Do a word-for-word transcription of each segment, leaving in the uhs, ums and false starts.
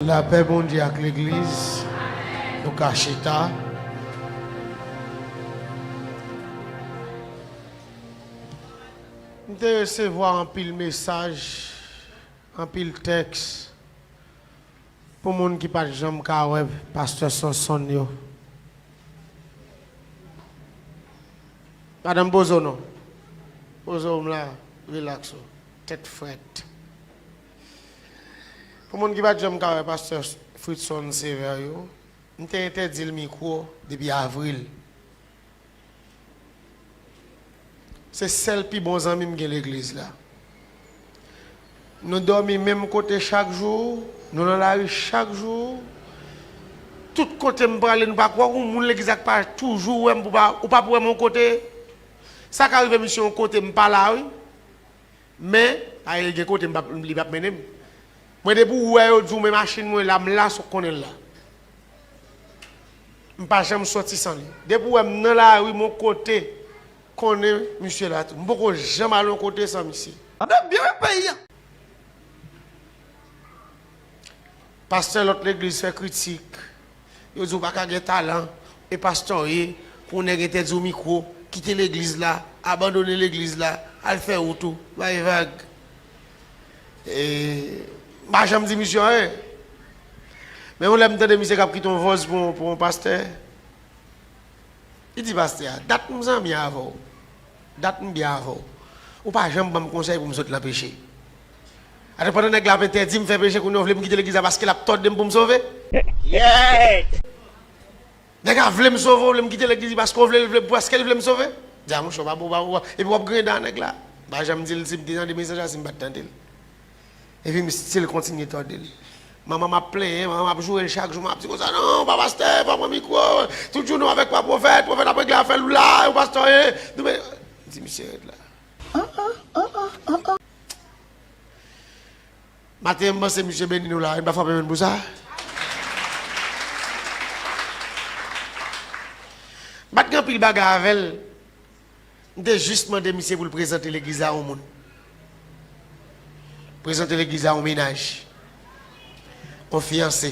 Lapè Bondye ak legliz, nou ka chita. M te resevwa anpil mesaj, anpil tèks pou moun ki pa t janm ka wè pastè Sonson yo. Madanm, poze w non. Poze w m la, rilaks ou. Tèt frèt. Pou moun ki pa t janm ka wè pastè Fritson Sévère yo, m te entèdi l mikwo depi avril. Se sèl pi bon zanmi m gen legliz la. Nou dòmi menm kote chak jou, nou nan lari chak jou. Tout kote m prale, nou pa kwè yon moun legliz la k pa toujou wè m, pou pa, ou p ap wè m yon kote. Sa ka rive misye yon kote, m pa la, wi. Men, a, li gen kote m p ap, li p ap mennen m. Mwen, depi w wè yo di w men machin mwen la, m la, se w konnen l la. M pa janm sòti san li. Depi w wè m nan lari, m yon kote, konnen misye la tou. M poko janm al yon kote san misye. N ap byen wè peyi a. Pastè lòt legliz fè kritik. Yo di w pa ka gen talan. E pastè w ye, pou yon nèg entèdi w mikwo, kite legliz la, abandone legliz la, al fè wout ou, bay vag. E, m pa janm di misye anyen. Men yon lè m tande misye k ap kite yon vòz pou, pou yon pastè. Li di pastè a, dat m zanmi avè w. Dat m byen avè w. Ou pa janm ban m konsèy pou m sot nan peche. Atò pandan nèg la ap entèdi m fè peche, kounye a w vle m kite legliz la paske l ap tòde m pou m sove? Nèg la vle m sove, w vle m kite legliz li paske w vle, vle, paske l vle m sove? Di a monchè, w pa bon, w pa bon, epi w ap griyen dan nèg la. M pa janm di l si m te tande mesaj la, si m pa t tande l. Epi m still kontinye tòde l. Manman m ap plenyen, manman m ap joure l chak jou, m ap di konsa, "Non, pa pastè, pa pran mikwo. Tout jounen w avèk pa pwofèt, pwofèt ap regle afè l, ou la, ou pastè, eh." Nou men, di misye rete la. Maten an, m panse misye beni nou la, nou pa frape men n pou sa. M pa t gen anpil bagay avè l. M te jis mande misye pou l prezante legliz la yon moun. Prezante legliz la yon mennaj. Yon fiyanse.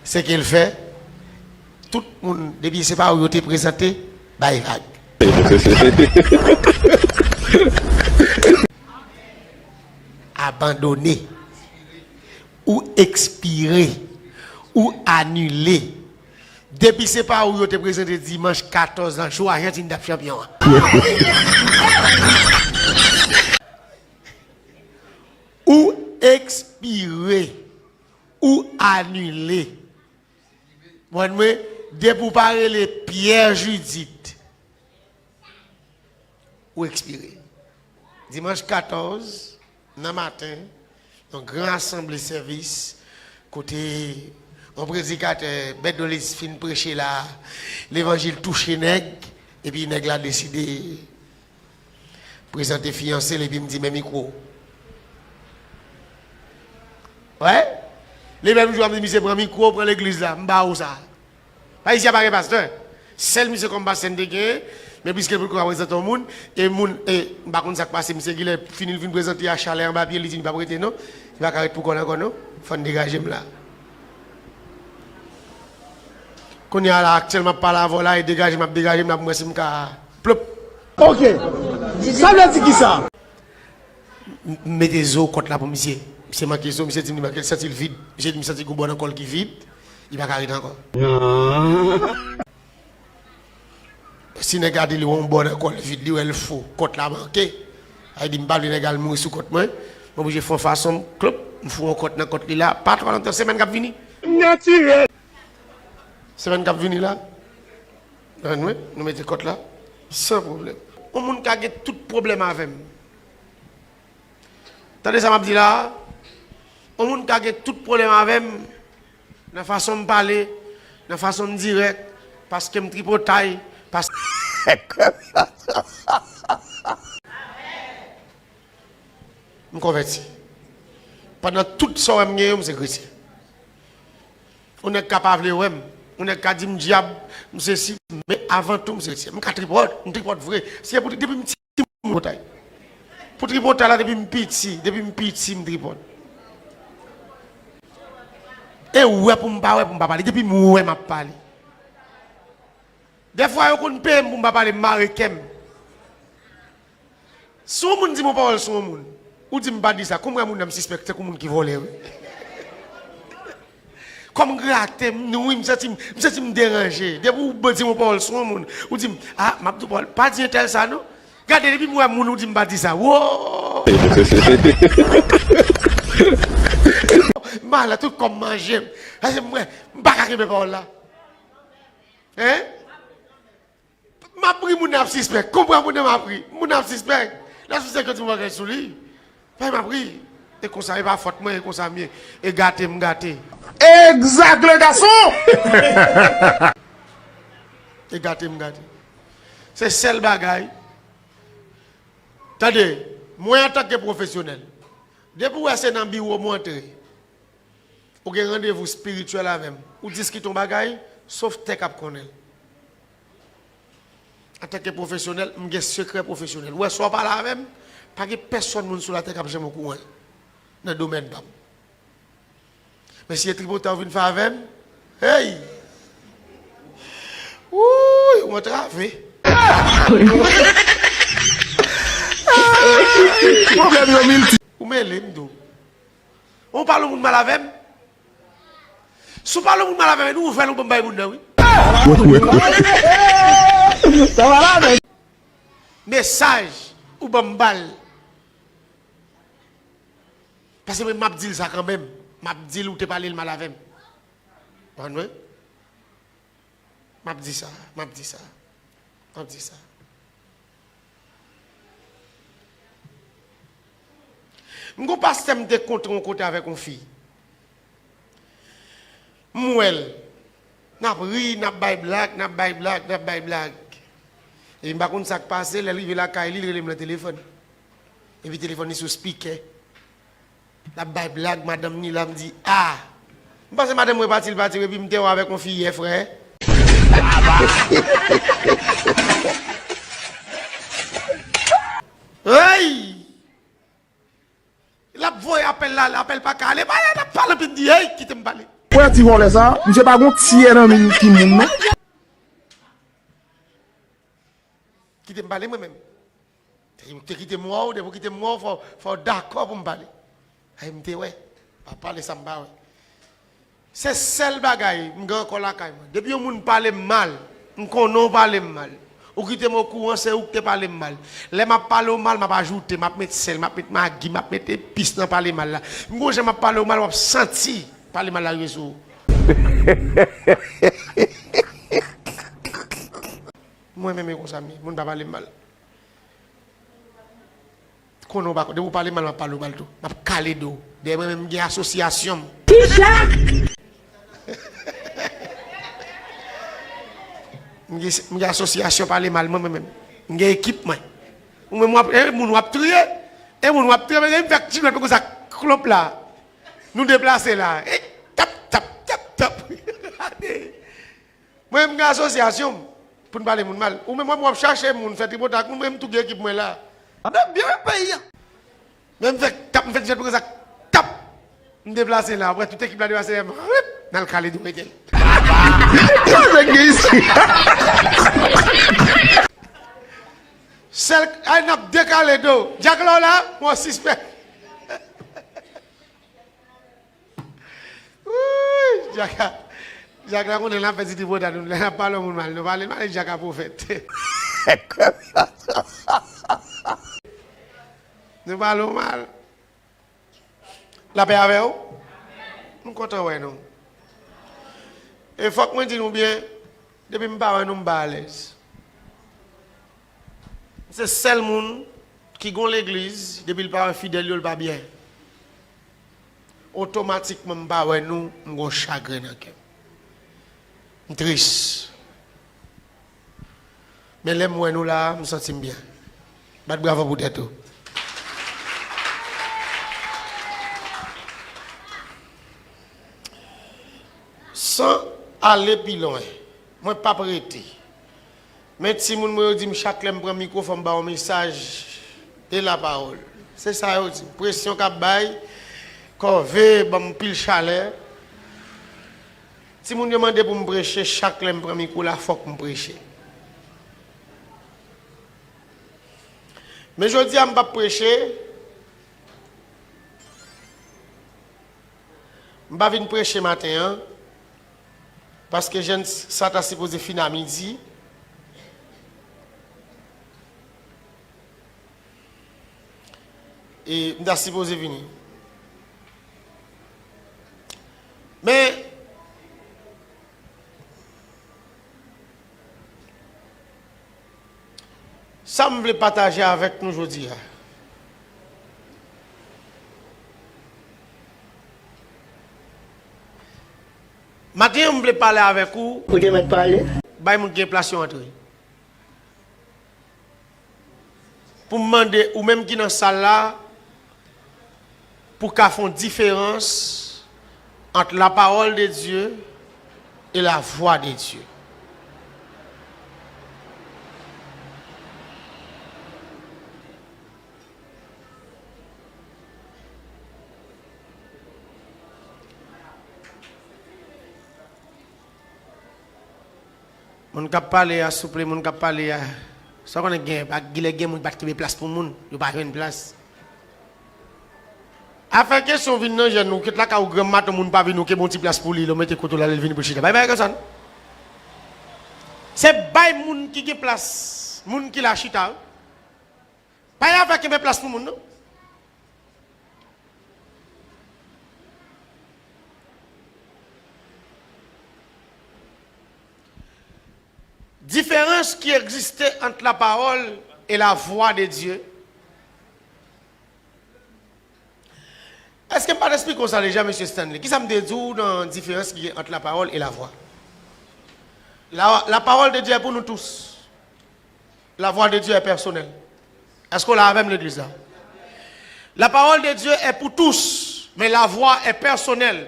Se ke l fè, tout moun, depi se pa ou yo te prezante, bay vag. Abandone. Ou ekspire. Ou anile. Depi se pa ou yo te prezante dimanch katòz lan, jou Ajantin t ap chanpyon an. Ou ekspire, ou anile. Konprann mwen, depi w pa rele Pierre Judith, ou ekspire. Dimanch katòz nan maten, yon gran asanble sèvis, kote yon predikatè, Bèdolis, fin preche la, levanjil touche nèg, epi nèg la deside prezante fiyanse l, epi m di, "Men mikwo." Wè? Li menm jou a m di, "Misye, pran mikwo, pran legliz la, m ba ou sa." Pa isi a pa gen pastè. Sèl misye kòm pastè n te genyen, men piske l potko ka prezante yon moun, e moun, e m pa konn sa k pase, misye genlè fini l fin prezante a chalè anba pye l, li di li p ap rete non, li pa ka ret pou kò l ankò non, fò n degaje m la. Kounye a la, aktyèlman m ap pale avè w la, e degaje m ap degaje m la pou m wè si m ka plop. Ok. Sa vle di kisa? M, m mete zo kòt la pou misye. Misye manke zo, misye di m li manke l, santi l vid. Misye di m santi gon bò nan kò l ki vid, li pa ka ret ankò. Si nèg la di li wè yon bò nan kò l vid, li wè l fou, kòt la manke. Sa vle di m pa vle nèg la al mouri sou kont mwen. M oblije fè yon fason, m klop, m foure yon kòt nan kòt li la. Pa twò lontan, semèn k ap vini. Natirèl. Semèn k ap vini la. Ann wi, nou mete kòt la. San pwoblèm. Yon moun ka gen tout pwoblèm avè m. Tande sa m ap di la a? Yon moun ka gen tout pwoblèm avè m, nan fason m pale, nan fason m dirèk, paske m tripotay, paske m konvèti. Pandan tout sa w wè m gen yo, m se kretyen. Yon nèg ka pa vle wè m. Yon nèg ka di m dyab, m sesi, men avan tou, m se kretyen. M ka tripòt, m tripòt vre. Se pou, depi m ti moun tripotay. Pou tripotay la, depi m piti, depi m piti, m tripòt. E wè pou m pa wè, pou m pa pale. Depi m wè, m ap pale. Dèfwa, yo konn peye m pou m pa pale, m mare kè m. Si yon moun di m yon pawòl sou yon moun, ou di m pa di sa, kòm wè moun nan m sispèk, tankou moun ki vòlè, wi. Kòm grate m, wi, m santi m, m santi m deranje. Depi ou di m yon pawòl sou yon moun, ou di m, a, m ap di w pawòl, pa di entèl sa, non. Gade, depi m wè moun, ou di m pa di sa. Wo! M ale tout kò m manje m. Paske m wè, m pa ka kenbe pawòl la. Hein? M ap ri, moun nan ap sispèk. Konprann moun nan m ap ri. Moun nan ap sispèk. Lè ap sispèk yo di m bagay sou li. Fè m ap ri. E konsa, e pa fòt mwen, e konsa m ye. E gate m gate. Exact, le garçon! E gate m gate. Se sèl bagay. Tande, mwen antanke pwofesyonèl, depi w wè se nan biwo m antre, ou gen randevou espirityèl avè m, ou diskite yon bagay, sof tè k ap konnen l. Antanke pwofesyonèl, m gen sekrè pwofesyonèl. Ou wè, sa w pale avè m, pa gen pèsòn moun sou latè k ap janm okouran l nan domèn pa m. Men si e tripotay ou vin fè avè m, hey! Wouy, ou antrave. Pwoblèm yo milti. Ou mele m tou. Ou pale moun mal avè m. Si w pale moun mal avè m, nou ouvè l, ou ban m bay moun nan, wi. Mesaj, ou ban m ba l. Paske mwen, m ap di l sa kanmenm. M ap di l ou te pale l mal avè m. Konprann mwen? M ap di sa, m ap di sa, m ap di sa. M gon pastè m te kontre yon kote avèk yon fi. M wè l. N ap ri, n ap bay blag, n ap bay blag, n ap bay blag. Epi m pa konn sa k pase, lè l rive lakay li, l rele m nan telefòn. Epi telefòn li sou spikè. L ap bay blag, madanm ni la, m di, a! M panse madanm mwen pati, l pati, epi m te wè avèk yon fi yè, frè. Hey! L ap voye apèl la, apèl pa ka ale, pa, l ap pale, epi m di, hey, kite m pale. Wè ti vòlè sa, misye pa gon tyè nan men ki moun, non. Kite m pale mwen menm. Ou te kite m wè w, depi w kite m wè w, fò, fò w dakò pou m pale. Ay, m te wè. Pa pale sa m pa wè. Se sèl bagay m gen ankò lakay mwen. Depi yon moun pale m mal, m konnen w pale m mal. Ou kite m okouran, se ou ki te pale m mal. Lè m ap pale w mal, m ap ajoute, m ap met sèl, m ap met magi, m ap met epis nan pale mal la. M gon jan m ap pale w mal, w ap santi pale mal la rive sou ou. Mwen menm e konsa m ye, moun pa pale m mal. Konnen w pa, depi w pale mal, m ap pale w mal tou. M ap kale do w. Dèyè mwen menm, m gen asosyasyon m. M gen, m gen asosyasyon pale mal mwen, mwen menm. M gen ekip mwen. Ou menm w ap, e moun w ap touye. E moun w ap touye, men m fè ti jwèt mwen konsa, klop la. Nou deplase la. E tap, tap, tap, tap. Mwen, m gen asosyasyon m pou n pale moun mal. Ou menm, w ap chache moun, fè tripotay ak moun, mwen, m tou gen ekip mwen la. N ap byen fè peyi a. Men m fè tap, m fè ti jwèt pou sa, tap! M deplase la, apre tout ekip la deplase, m rip, n al kale do mete l. Sa nèg gen isi? Sèl, ay, n ap dekale do. Dyak la w la, mwen sispèk. Wouy, Dyak la, Dyak la konnen l ap fè ti tripotay nou, lè n ap pale yon moun mal, nou pale mal, Dyak la pwofèt. Nou pale w mal. Lapè avè w. M kontan wè nou. E fòk mwen di nou byen, depi m pa wè nou, m pa alèz. Se sèl moun ki gon legliz, depi l pa wè fidèl yo, l pa byen. Otomatikman, m pa wè nou, m gon chagren nan kè m. M tris. Men lè m wè nou la, m santi m byen. Bat bravo pou tèt ou. San ale pi lwen, mwen p ap rete. Men timoun mwen yo di m chak lè m pran mikwo fò m ba yo mesaj de lapawòl. Se sa yo di m. Presyon k ap bay, kòve, ban m pil chalè. Timoun yo mande pou m preche, chak lè m pran mikwo la, fòk m preche. Men jodi a, m p ap preche. M pa vin preche maten an, paske jèn sa ta sipoze fin a midi. E m ta sipoze vini. Men, sa m vle pataje avèk nou jodi a. Maten an, m vle pale avèk ou. Ou te mèt pale. Bay moun ki gen plas yo antre. Pou m mande ou menm ki nan sal la, pou ka fè yon diferans ant la parole de Dieu et la voix de Dieu. Moun k ap pale a, souple, moun k ap pale a. Sa w konnen gen, pa, genlè gen moun ki pa t kenbe plas pou moun, yo pa jwenn plas. Afè kesyon vin nan jèn ou, kit lakay ou granm maten moun pa vini, ou kenbe yon ti plas pou li, lè w mete kote w la, lè l vini pou l chita. Bay bagay konsa, non. Se bay moun ki gen plas, moun ki la chita, wi. Pa gen afè kenbe plas pou moun, non. Diferans ki egziste ant la parole et la voix de Dieu. Èske m pa t eksplike w sa deja, mesye Stanley? Kisa m te di w nan diferans ki gen ant la parole et la voix? La, la parole de Dieu est pour nous tous. La voix de Dieu est personnelle. Èske w la avè m, legliz la? La parole de Dieu est pour tous, mais la voix est personnelle.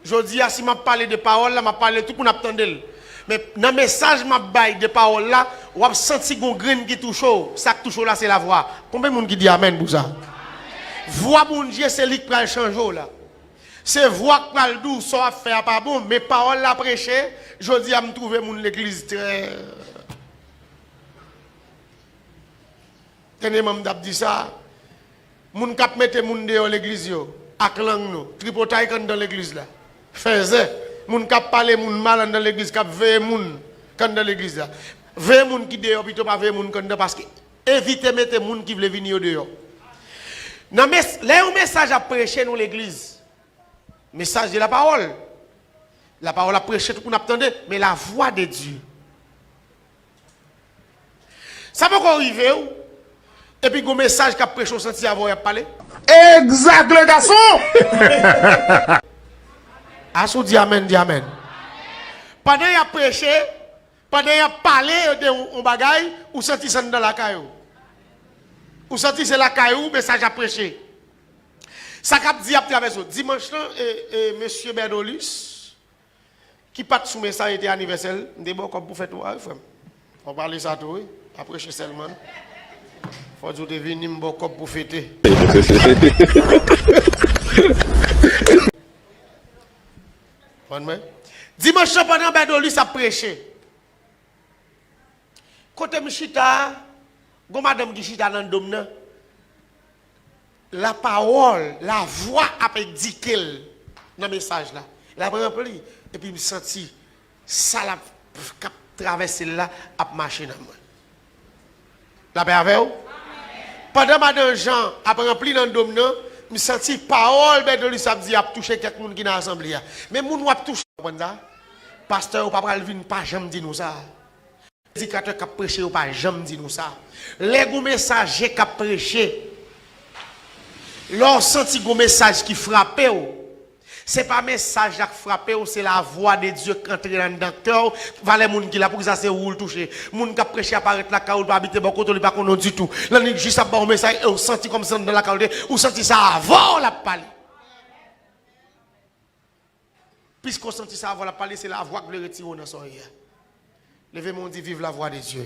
Jodi a, si m ap pale de pawòl la, m ap pale, tout moun ap tande l. Men nan mesaj m ap bay de pawòl la, w ap santi gon grenn ki touche w. Sa k touche w la, se lavwa. Konbyen moun ki di amèn pou sa? Vwa Bondye, se li k pral chanje w la. Se vwa k pral di w sa w ap fè a pa bon, men pawòl la preche, jodi a m twouve moun legliz trè Dènyèman, m t ap di sa, moun k ap mete moun deyò legliz yo, ak lang nou, tripotay k anndan legliz la, fèzè, moun k ap pale moun mal anndan legliz, k ap veye moun k anndan legliz la, veye moun ki deyò pito pa veye moun k anndan, paske evite mete moun ki vle vini yo deyò. Nan mes-, lè yon mesaj ap preche nan legliz, mesaj de la parole, la parole ap preche, tout moun ap tande, men la voix de Dieu. Sa poko rive w, epi gon mesaj k ap preche w santi avè w y ap pale? Exact, le garçon! As ou di amèn, di amèn. Pandan y ap preche, pandan y ap pale de yon, yon bagay, ou santi sa anndan lakay ou. Ou santi se lakay ou mesaj ap preche. Sa k ap di ap travèse w. Dimanch lan, e, e, mesye Bèdolus, ki pa t sou mesaj, e te anivèsè l, m te ba w kòb pou fèt ou a, wi, frè m. Fò w pale sa tou, wi. Pa preche sèlman. Fò w di w te vini, m ba w kòb pou fete. Konprann mwen? Dimanch lan, pandan Bèdolus ap preche, kote m chita a, gon madanm ki chita nan do m nan. La parole, la voix ap edike l nan mesaj la. L ap ranpli, epi m santi sa l ap, k ap travèse l la ap mache nan mwen. Lapè avè w? Pandan madan Jan ap ranpli nan do m nan, m santi pawòl Bèdolus ap di ap touche kèk moun ki nan asanble a. Men moun w ap touche, w konprann sa? Pastè yo pa pral vin pa janm di nou sa. Predikatè k ap preche yo pa janm di nou sa. Lè gon mesaje k ap preche, lè w santi gon mesaj ki frape w, se pa mesaj la k frape w, se lavwa de Dye k antre anndan kè w. Valè moun ki la, poukisa se ou l touche? Moun k ap preche a parèt lakay ou, l pa abite bò kote w, li pa konnen w ditou. Lannwit jis ap ba w mesaj e w santi kòmsi anndan lakay ou te, ou santi sa avè w l ap pale. Piske w santi sa avè w l ap pale, se lavwa k vle retire w nan sa w ye a. Leve men w, di, viv la voix de Dieu.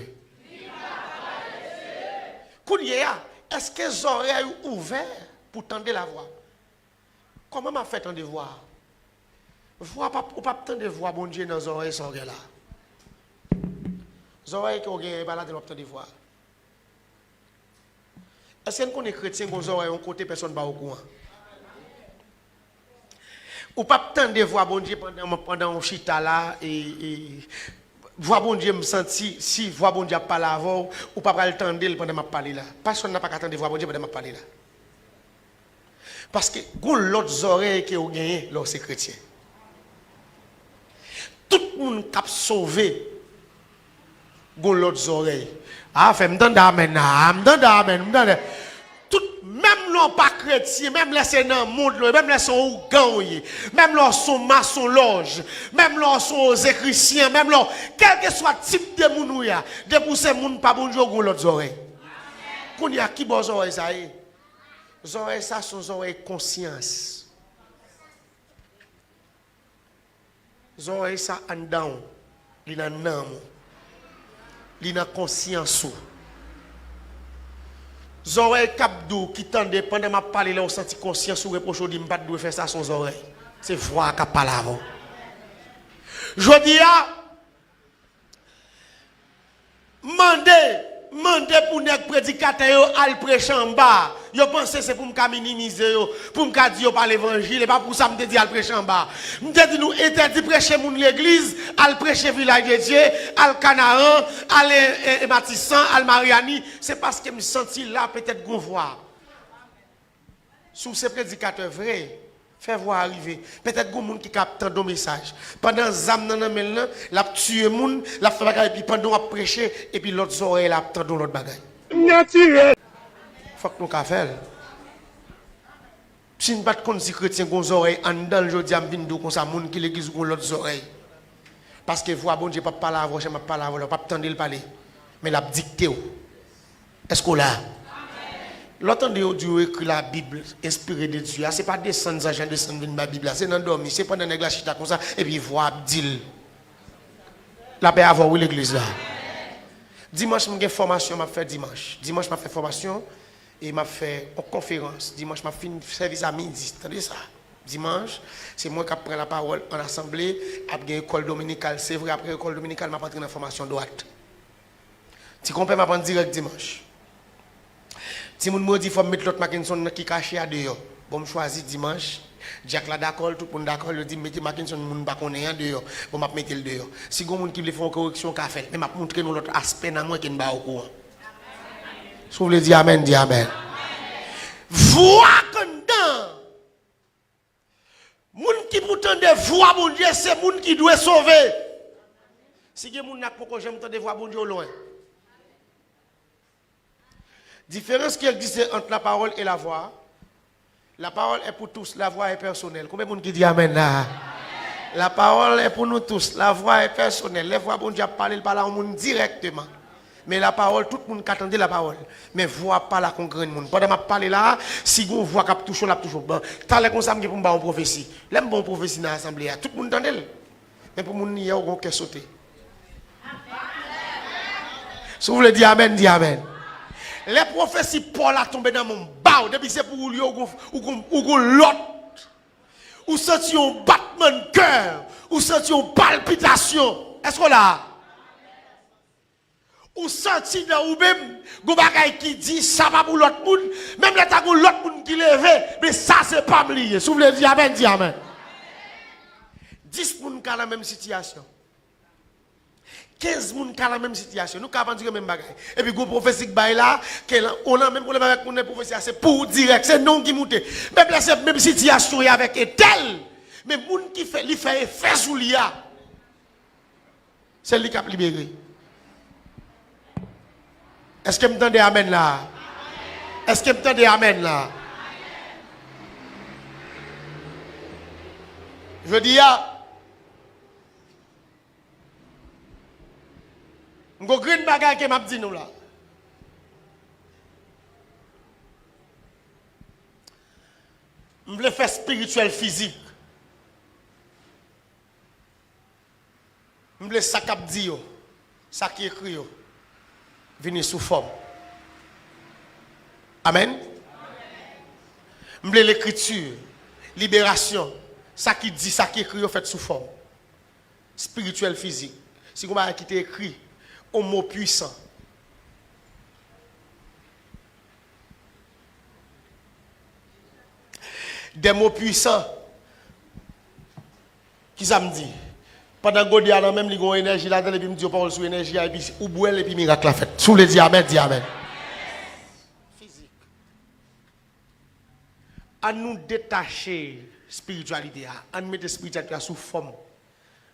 Kounye a, èske zòrèy ou ouvè pou tande lavwa? Kòman m ap fè tande vwa a? Vwa p ap, ou p ap tande vwa Bondye nan zòrèy sa w gen la. Zòrèy ke w genyen, e pa ladan l w ap tande vwa a. Èske n konnen kretyen gen zòrèy yon kote pèsonn pa okouran? Ou p ap tande vwa Bondye pandan, pandan w chita la, e, e, vwa Bondye m santi, si vwa Bondye ap pale avè w, ou pa pral tande l pandan m ap pale la. Pèsonn nan pa ka tande vwa Bondye pandan m ap pale la. Paske gon lòt zòrèy ke w genyen lè w se kretyen. Tout moun k ap sove gon lòt zòrèy. A, fè m tande amèn la, a, m tande amèn, m tande. Tout, menm lè w pa kretyen, menm lè se nan mond lan, menm lè se yon ougan w ye, menm lè w se yon masonlòj, menm lè w se yon ozekrisyen, menm lè w, kèlkeswa tip de moun ou ye a, depi w se moun pa Bondye, w gon lòt zòrèy. Kounye a, ki bò zòrèy sa ye? Zòrèy sa se yon zòrèy konsyans. Zòrèy sa anndan w, li nan nanm ou, li nan konsyans ou. Zòrèy k ap di w, ki tande pandan m ap pale, lè w santi konsyans ou repwoche w, di, "M pa t dwe fè sa," se yon zòrèy. Se vwa a k ap pale avè w. Jodi a, Mande, mande pou nèg predikatè yo al preche anba. Yo panse se pou m ka minimize yo, pou m ka di yo pa levanjil. E pa pou sa m te di al preche anba. M te di nou entèdi preche moun legliz, al preche Vilaj de Dye, al Kanaran, al, e, e, e Matisan, al Maryani. Se paske m santi la petèt gon vwa. Si w se predikatè vre, fè vwa a rive. Petèt gon moun ki ka ap tande yon mesaj. Pandan zam nan nan men l lan, l ap tiye moun, l ap fè bagay, epi pandan w ap preche, epi lòt zòrèy la ap tande yon lòt bagay. Natirèl. Fòk nou ka fè l. Si n pa t konn si kretyen gon zòrèy anndan l, jodi a m vin di w konsa, moun ki legliz ou gon lòt zòrèy. Paske vwa Bondye p ap pale avè w jan m ap pale avè w la, w p ap tande l pale, men l ap dikte w. Èske w la? Lè w tande yo di yo ekri Labib enspire de Dye a, se pa desann sa jan desann vin bay Bib la, se nan dòmi, se pandan nèg la chita konsa, epi vwa ap di l. Lapè avè w, wi, legliz la. Dimanch, m gen fòmasyon m ap fè dimanch. Dimanch, m ap fè fòmasyon e m ap fè yon konferans. Dimanch, m ap fin sèvis a midi. Tande sa. Dimanch, se mwen k ap pran lapawòl an asanble, ap gen lekòl dominikal. Se vre, apre lekòl dominikal, m ap antre nan fòmasyon dwat. Ti konpè m ap ann dirèk dimanch. Timoun mwen yo di fò m met lòt Mackenson nan ki kache a deyò. Bon, m chwazi dimanch. Dyak la dakò l, tout moun dakò l, yo di m mete Mackenson moun m pa konnen an deyò. Bon, m ap mete l deyò. Si gon moun ki vle fè yon koreksyon, w ka fè l. Men m ap montre nou lòt aspè nan mwen ke n pa okouran. Si w vle di amèn, di amèn. Vwa k anndan. Moun ki pou tande vwa Bondye, se moun ki dwe sove. Si gen moun la k poko janm tande vwa Bondye, w lwen. Diferans ki egziste ant la parole et la voix. La parole est pour tous, la voix est personnelle. Konbyen moun ki di amèn la? La parole est pour nous tous, la voix est personnelle. Lè vwa Bondye ap pale, l pale a yon moun dirèkteman. Men lapawòl, tout moun ka tande lapawòl. Men vwa ap pale ak yon grenn moun. Pandan m ap pale la a, si gen yon vwa k ap touche w, l ap touche w. Bon, talè konsa, m gen pou m ba w yon pwofesi. Lè m ba w yon pwofesi nan asanble a, tout moun tande l. Men pou moun li ye a, w gen yon kè sote. Si w vle di amèn, di amèn. Lè pwofesi pa w la tonbe nan men w, baw, depi se pou ou l ye, ou gon, ou gon, ou gon lòt. Ou santi yon batman kè, ou santi yon palpitasyon. Èske w la? Ou santi nan ou menm, gon bagay ki di, sa pa pou lòt moun, menm lè ta gon lòt moun ki leve, men sa se pa m li ye. Si w vle di amèn, di amèn. Dis moun ka nan menm sitiyasyon. Kenz moun ka nan menm sitiyasyon. Nou ka ap andire menm bagay. Epi gon pwofesi k bay la, ke lan, ou nan menm pwoblèm avèk moun nan, pwofesi a se pou ou dirèk, se non w ki moute. Menm lè se menm sitiyasyon w ye avèk entèl, men moun ki fè, li fè efè sou li a. Se li k ap libere. Èske m tande amèn la? Èske m tande amèn la? Jodi a, m gon grenn bagay ke m ap di nou la. M vle fè espirityèl fizik. M vle sa k ap di yo, sa ki ekri yo, vini sou fòm. Amèn. M vle lekriti, liberasyon, Sa ki di, sa ki ekri yo fèt sou fòm espirityèl, fizik. Si gon bagay ki te ekri, on mo pwisan. Des mots puissants. Kisa m di? Pandan gode a nan men m, li gon enèji ladan l, epi m di yon pawòl sou enèji a, epi ou bwè l, epi mirak la fèt. Si w vle di amèn, di amèn. Fizik. An nou detache espirityalite a. An n mete espirityalite a sou fòm.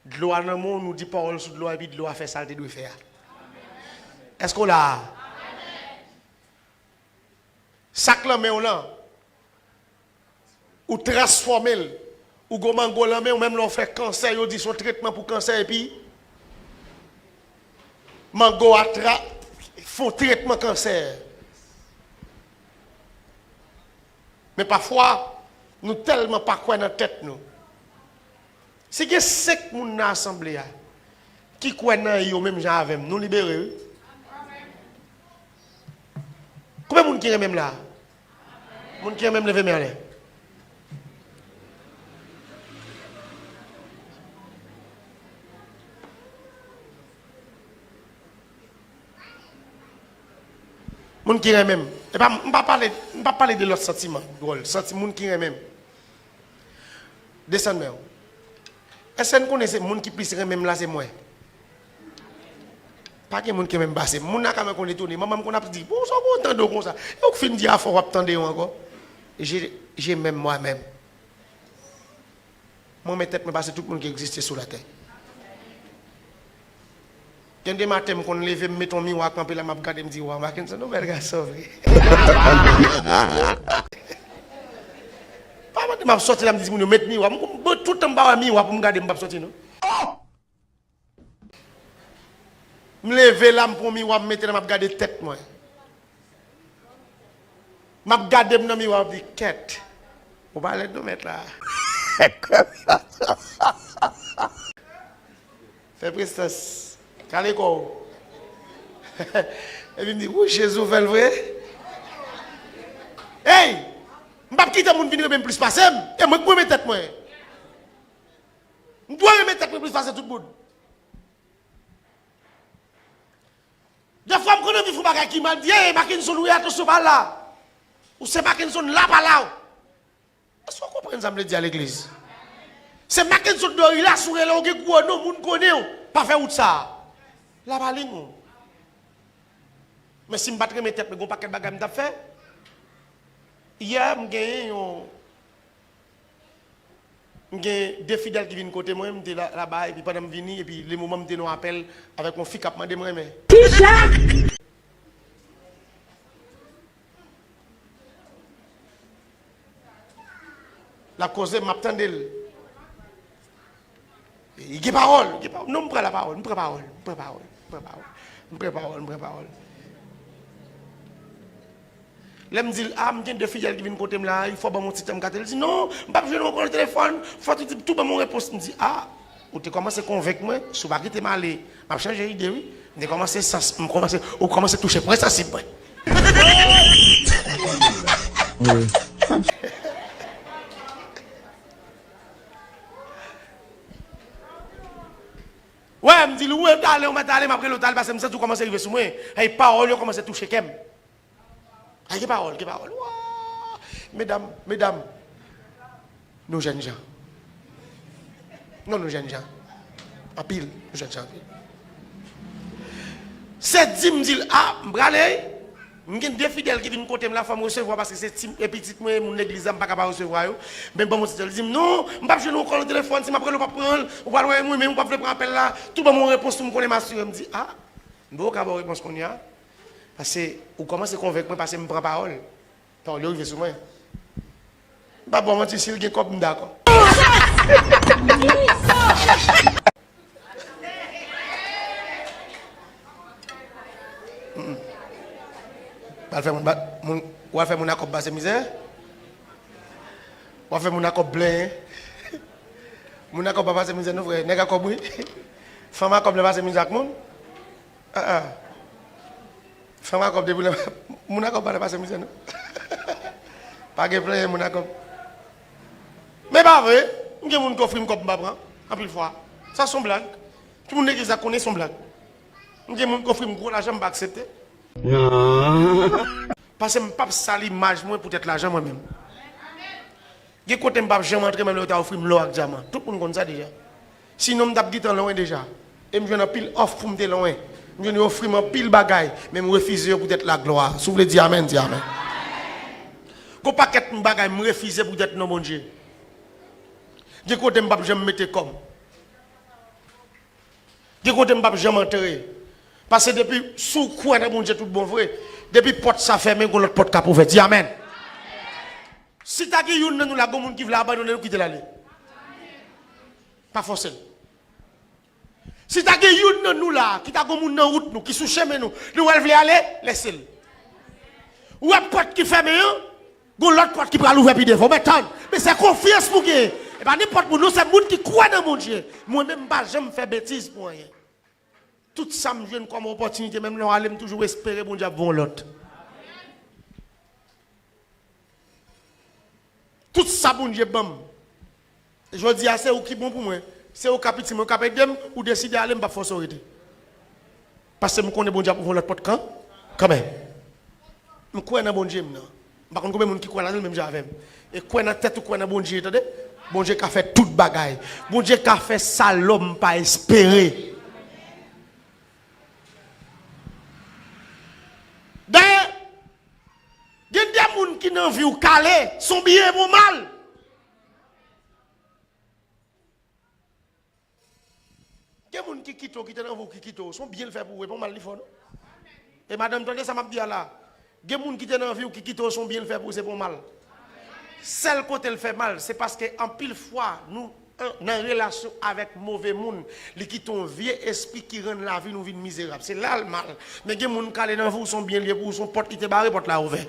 Dlo a nan men w, nou di pawòl sou dlo a, epi dlo a fè sa l te dwe fè a. Èske w la a? Sa k nan men w lan, ou transfòme l. Ou gon mango nan men w, menm lè w fè kansè, yo di se yon tretman pou kansè, epi mango a tra-, fè yon tretman kansè. Men pafwa, nou tèlman pa kwè nan tèt nou. Si gen senk moun nan asanble a ki kwè nan yo menm jan avè m, nou libere, wi. Konbyen moun ki renmen m la? Moun ki renmen m, leve men anlè. Moun ki renmen m. E pa, m pa pale, m pa pale de lòt santiman dwòl. Santi moun ki renmen m. Desann men w. Èske n konnen se moun ki plis renmen m la, se mwen? Pa gen moun ki renmen m pase m. Moun nan ka mwen konn etone. Manman m konn ap di, "Bon, sa w konn tande w konsa?" E w k fin di afè w ap tande yo ankò. Je, je m'aime moi-même. Mwen renmen tèt mwen pase tout moun ki egziste sou latè. Gen de maten, m konn leve, m met yon miwa kanpe la, m ap gade, m di, "Waw, Mackenson, ou bèl gason vre." Pa mande m ap sòti la, m di moun yo, "Met miwa." M, m, tout tan m pa wè miwa pou m gade, m p ap sòti, non. M leve la, m pran miwa, m mete la, m ap gade tèt mwen. M ap gade m nan miwa, m ap di, "Kèt, ou pa lèd non, mèt la." Fè prestans. Kale kò w. Epi m di, "Wou, Jezi, ou fè l vre?" Ey! M p ap kite moun vin renmen m plis pase m. E mwen k renmen tèt mwen. M dwe renmen tèt mwen plis pase tout moun. Defwa m konn anvi fè yon bagay ki mal, m di, "Ey, Mackenson, ou ye, atansyon, pa la. Ou se Mackenson, la, pa la." Èske w konprann sa m vle di a, legliz? Se Mackenson Dorilas, ou rele, ou gen gwo non, moun konnen w. Pa fè wout sa a. La pa liy ou. Men si m pa t renmen tèt mwen, gen yon pakèt bagay m t ap fè. Yè, m genyen yon M gen de fidèl ki vin kote mwen, m te la, laba, epi pandan m vini, epi le moman m te nan yon apèl avèk yon fi k ap mande m renmen. Kisa? L ap koze, m ap tande l. Li gen pawòl, li gen pawòl. Non, m pran lapawòl, m pran pawòl, m pran pawòl, m pran pawòl, m pran pawòl, m pran pawòl. Lè m di l, "A, m gen de fidèl ki vin kote m la, fò ban m yon ti tan m gade l." Li di, "Non, m p ap jwenn ou ankò nan telefòn, fò tou, tou ban m yon repons." M di, "A, ou te kòmanse konvenk mwen, si w pa kite m ale, m ap chanje ide, wi." M te kòmanse sans, m kòmanse, ou kòmanse touche pwen sansib mwen. Wè, m di l, "Ou mèt ale, ou mèt ale, m ap rele w talè, paske m santi w kòmanse rive sou mwen." Ey, pawòl yo kòmanse touche kè m. Ay, gen pawòl, gen pawòl. Wa! Medam, medam, nou jèn jan. Non, nou jèn jan. Anpil, nou jèn jan anpil. Se di m di l, "A, m prale, wi. M gen de fidèl ki vin kote m la, fò m resevwa paske se ti, e pitit mwen, moun legliz la, m pa ka pa resevwa yo. Men ban m yon ti tan." Li di m, "Non, m p ap jwenn ou ankò nan telefòn, si m ap rele w, w p ap pran l, ou pral wè mwen, men ou p ap vle pran apèl la, tou ban m yon repons pou m konnen m asire m." M di, "A, m poko ka ba w repons kounye a." Paske ou kòmanse konvenk mwen, paske m pran pawòl. Pawòl yo rive sou mwen. M pa ba w manti, si l gen kòb, m dakò. Mm-mm. Pral fè moun ba, moun, w al fè moun a kòb pase mizè? W al fè moun a kòb plenyen? Moun a kòb pa pase mizè non, frè. Nèg a kòb, wi. Fanm a kòb la pase mizè ak moun. Ah, ah. Fanm a kòb depi lè, moun a kòb pa t ap pase mizè, non. Pa gen plenyen moun a kòb. Men pa vre. M gen moun k ofri m kòb m pa pran, anpil fwa. Sa se yon blag. Tout moun legliz la konnen se yon blag. M gen moun k ofri m gwo lajan m pa aksepte. Non. Paske m p ap sal imaj mwen poutèt lajan mwen menm. Gen kote m p ap janm antre menm lè yo ta ofri m lò ak dyaman. Tout moun konn sa deja. Sinon m t ap gentan lwen deja. E m jwenn anpil òf pou m te lwen. M jwenn yo ofri m anpil bagay, men m refize yo poutèt laglwa. Si w vle di amèn, di amèn. Gon pakèt m bagay m refize poutèt non Bondye. Gen kote m p ap janm mete kò m. Gen kote m p ap janm antre. Paske depi si w kwè nan Bondye tout bon vre, depi pòt sa fèmen, gon lòt pòt k ap ouvè. Di amèn. Si ta gen youn nan nou la, gon moun ki vle abandone nou, kite l ale. Pa fòse l. Si ta gen youn nan nou la, ki ta gon moun nan wout nou, ki sou chemen nou, nou wè l vle ale, lese l. Ou wè pòt ki fèmen an, gon lòt pòt ki pral ouvè pi devan. Men tann, men se konfyans pou gen. E pa nenpòt moun, non, se moun ki kwè nan Bondye. Mwen menm, m pa janm fè betiz pou anyen. Tout sa m jwenn kòm opòtinite, menm lè w ale, m toujou espere Bondye ap voye yon lòt. Tout sa Bondye ban m. Jodi a, se ou ki bon pou mwen. Se ou k ap itil mwen, ou k ap ede m, ou deside ale, m p ap fòse w rete. Paske m konnen Bondye ap ouvri yon lòt pòt kan, kanmenm. M kwè nan Bondye m nan. M pa konn konbyen moun ki kwè ladan l menm jan avè m. E kwè nan tèt ou, kwè nan Bondye, tande? Bondye ka fè tout bagay. Bondye ka fè sa lòm pa espere. Dayè, gen de moun ki nan vi w kale, se yon byen pou mal. Gen moun ki kite w, ki te nan vi w, ki kite w, se yon byen l fè pou ou, e pa yon mal li fè w, non. E madanm, tande sa m ap di a la. Gen moun ki te nan vi w, ki kite w, se yon byen l fè pou ou, se pa yon mal. Sèl kote l fè mal, se paske anpil fwa, nou an, nan relasyon avèk move moun, li kite yon vye espri ki rann lavi nou vin mizerab. Se la l mal. Men gen moun k ale nan vi w, se yon byen l ye pou ou, se yon pòt li te bare, pòt la ouvè.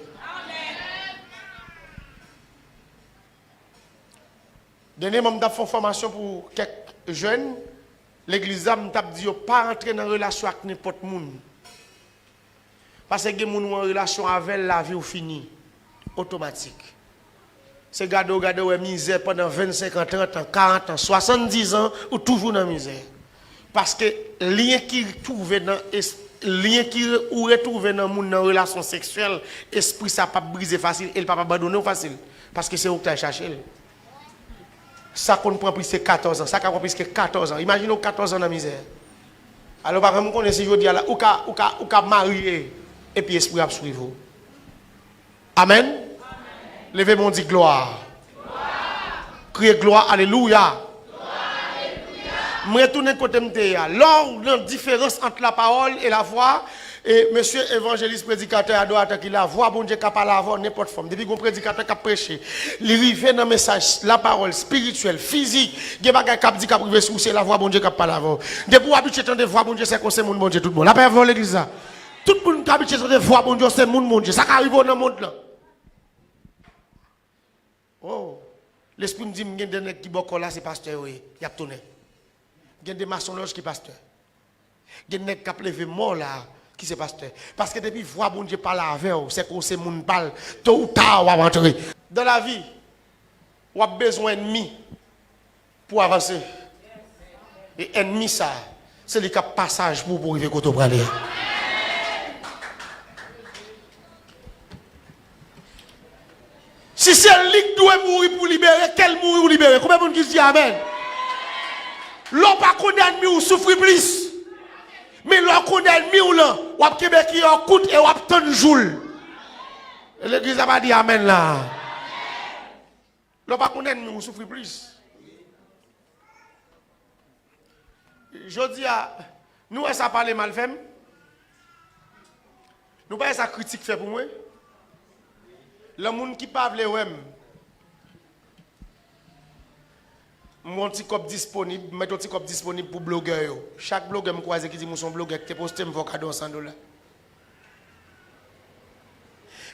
Dènyèman, m t ap fè yon fòmasyon pou kèk jèn legliz la, m t ap di yo pa rantre nan relasyon ak nenpòt moun. Paske gen moun ou an relasyon avè l, lavi w fini. Otomatik. Se gade w gade w wè mizè pandan vennsenk an, trant an, karant an, swasanndiz an, ou toujou nan mizè. Paske lyen ki twouve nan es-, lyen ki re-, ou retwouve nan moun nan relasyon seksyèl, espri sa p ap brize fasil e l p ap abandone w fasil. Paske se ou k t al chache l. Sa konn pran plis ke katòz an. Sa ka pran plis ke katòz an. Imajine w katòz an nan mizè. Alò, pa janm konnen si jodi a la, ou ka, ou ka, ou ka marye, epi espri ap swiv ou. Amèn. Leve men w, di glwa. Kriye glwa, alelouya. M retounen kote m te ye a. Lè w nan diferans ant lapawòl e lavwa, e mesye evanjelis, predikatè, adoratè ki la, vwa Bondye ka pale avè w nenpòt fòm. Depi gon predikatè k ap preche, li rive nan mesaj, lapawòl, espirityèl, fizik, gen bagay k ap di k ap rive sou ou, se lavwa Bondye k ap pale avè w. Depi w abitye tande vwa Bondye, se kon se moun Bondye tout bon. Lapè avè w, legliz la. Tout moun k abitye tande vwa Bondye, se moun Bondye. Sa ka rive w nan mond lan. Oh, lespri m di m gen de nèg ki bò kò la, se pastè yo ye, y ap tounen. Gen de masonlòj ki pastè. Gen nèg k ap leve mò la ki se pastè. Paske depi vwa Bondye pale avè w, se ke w se moun pa l, to ou ta w ap antre. Dan lavi, w ap bezwen ènmi pou w avanse. E ènmi sa, se li k ap pasaj pou w pou w rive kote w prale a. Si se li k dwe mouri pou libere, ke l mouri ou libere. Konbyen moun ki di amèn? Lè w pa konn ènmi w, ou soufri plis. Men lè w konn ènmi w lan, w ap kenbe kiyè w kout e w ap tann jou l. Legliz la pa di amèn la. Lè w pa konn ènmi w, ou soufri plis. Jodi a, nou wè sa pale mal fè m? Nou pa wè sa kritik fè pou mwen? Lan moun ki pa vle wè m, m wè yon ti kòb disponib, m mete yon ti kòb disponib pou blogè yo. Chak blogè m kwaze ki di m ou se yon blogè ki te poste m fè w kado yon san dola.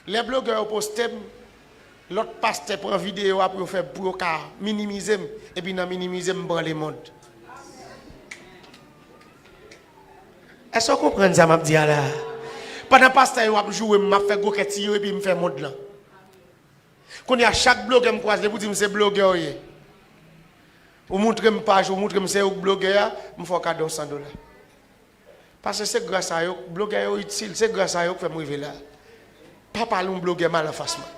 Lè blogè yo poste m, lòt pastè pran videyo a pou yo fè, pou yo ka minimize m, epi nan minimize m, m pran lemonn. Èske w konprann sa m ap di a la? Pandan pastè yo ap joure m, m ap fè gwo kè tiye yo epi m fè mond lan. Kounye a, chak blogè m kwaze pou di m se blogè w ye. Ou moutre m paj, ou moutre m se ou k blogè a, m fè w kado san dola. Paske se gras a yo, blogè yo itil, se gras a yo k fè m rive la. Pa pale yon blogè mal anfas mwen.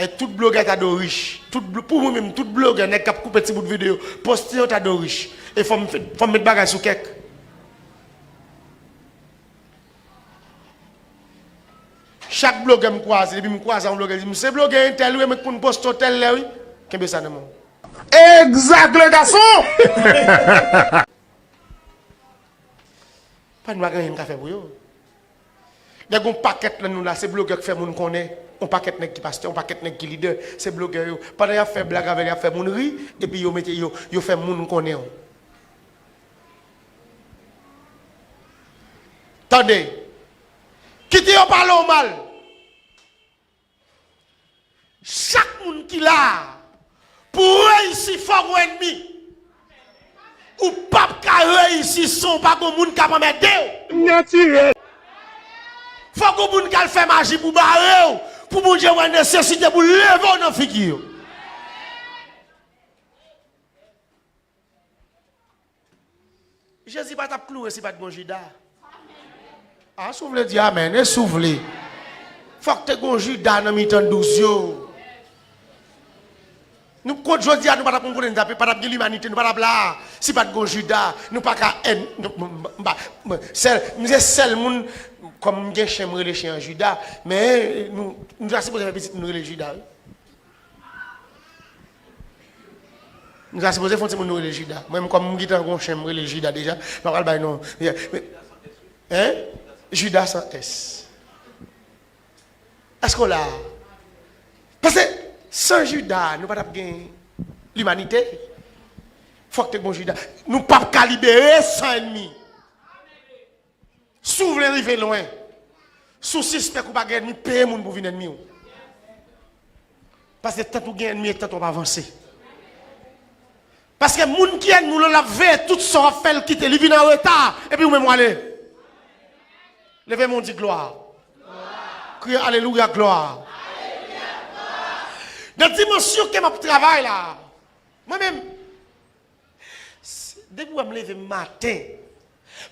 E tout blogè ta dwe rich. Tout blo-, pou mwen menm, tout blogè, nèg k ap koupe ti bout videyo, poste yo ta dwe rich. E fò m fè, fò m met bagay sou kèk. Chak blogè m kwaze, depi m kwaze yon blogè, di m, "Se blogè entèl wi, mwen k konn poste w tèl lè wi." Kenbe sa nan men w. Egzak, le gason! Pa nou pa gen anyen n ka fè pou yo. Nèg yon pakèt nan nou la, se blogè k fè moun konnen. Yon pakèt nèg ki pastè, yon pakèt nèg ki lidè, se blogè yo. Pandan y ap fè blag avè l, y ap fè moun ri, epi yo mete, yo, yo fè moun konnen w. Tande. Kite yo pale w mal. Chak moun ki la a, pou w reyisi, fòk w ennmi. Ou p ap ka reyisi san w pa gon moun k ap anmède w. Natirèl. Fòk gon moun k al fè maji pou bare w, pou Bondye wè nesesite pou l leve w nan figi yo. Jezi pa t ap kloure si pa t gon Jida. A, si w vle di amèn, e si w vle. Fòk te gon Jida nan mitan douz yo. Nou, kot jodi a, nou pa t ap konn kote n t ap, pa t ap gen limanite, nou pa t ap la a, si pa t gon Jida, nou pa ka èn, nou, m, m, m, m, sèl, m se sèl moun, kòm m gen chen, m rele chen an Jida, men nou, nou ta sipoze fè pitit nou rele Jida, wi. Nou ta sipoze fè yon timoun nou rele Jida. Mwen menm kòm m gentan gon chen m rele Jida deja, m pa pral bay non. Hein? Jida san S. Èske w la? Paske san Jida, nou pa t ap gen limanite. Fòk te gon Jida. Nou p ap ka libere san ènmi. Si w vle rive lwen, si w sispèk ou pa gen ènmi, peye moun pou vin ènmi w. Paske tant ou gen ènmi, e tant w ap avanse. Paske moun ki ènmi w lan, l ap veye tout sa w ap fè l kite, li vin an reta, epi ou menm w ale. Leve men w di glwa. Kriye alelouya, glwa. Nan dimansyon ke m ap travay la, mwen menm, depi w wè m leve maten,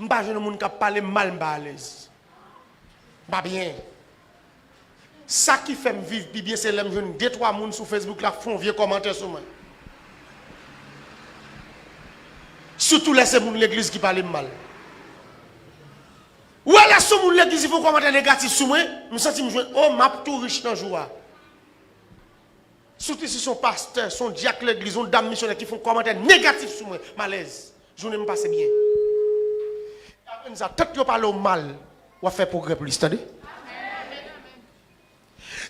m pa jwenn yon moun k ap pale m mal, m pa alèz. M pa byen. Sa ki fè m viv pi byen, se lè m jwenn de twa moun sou Facebook la k fè yon vye kòmantè sou mwen. Sitou lè se moun legliz ki pale m mal. Ou wè lè se yon moun legliz ki fè yon kòmantè negatif sou mwen, m santi m jwenn, o, m ap tou rich nan jou a. Sitou si se yon pastè, se yon dyak legliz, yon dam misyonè ki fè yon kòmantè negatif sou mwen, m alèz. Jounen m pase byen. Aprann sa, tant yo pale w mal, w ap fè pwogrè plis, tande?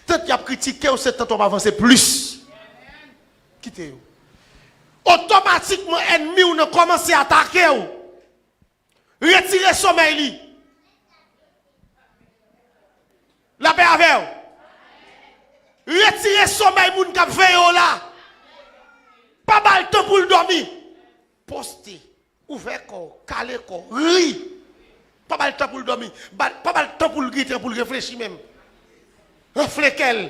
Tant y ap kritike w, se tant w ap avanse plis. Kite yo. Otomatikman, ènmi w nan kòmanse atake w. Retire somèy li. Lapè avè w. Retire somèy moun k ap veye w la. Pa ba l tan pou l dòmi. Poste. Ouvè kò w. Kale kò w. Ri. Pa ba l tan pou l dòmi. Ba, pa ba l tan pou l gentan, pou l reflechi menm. Anfle kè l.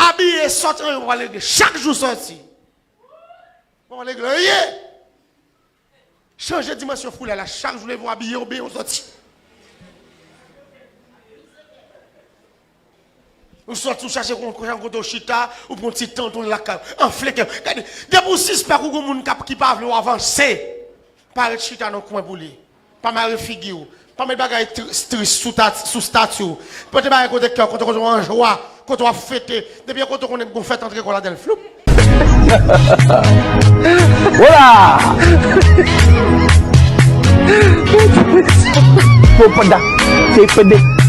Abiye, sòti, anyen, w pa regle. Chak jou sòti. W pa regle anyen. Chanje dimansyon foulay la. Chak jou leve w abiye, w benyen w sòti. Ou sòti, ou chache kon, kon, kote w chita, ou pran ti tan w tounen lakay ou. Anfle kè w. Gade, depi w sispèk ou gon moun k ap, ki pa vle w avanse, pa ret chita nan kwen pou li. Pa mare figi w. Pa met bagay tri-, tris sou ta-, sou stati w. Pote bagay kote kè w, kote, kote w an jwa, kote w ap fete. Depi yon kote w konnen gon fèt antre kò w ladan l, floup. Wola! Pò panda, se pede.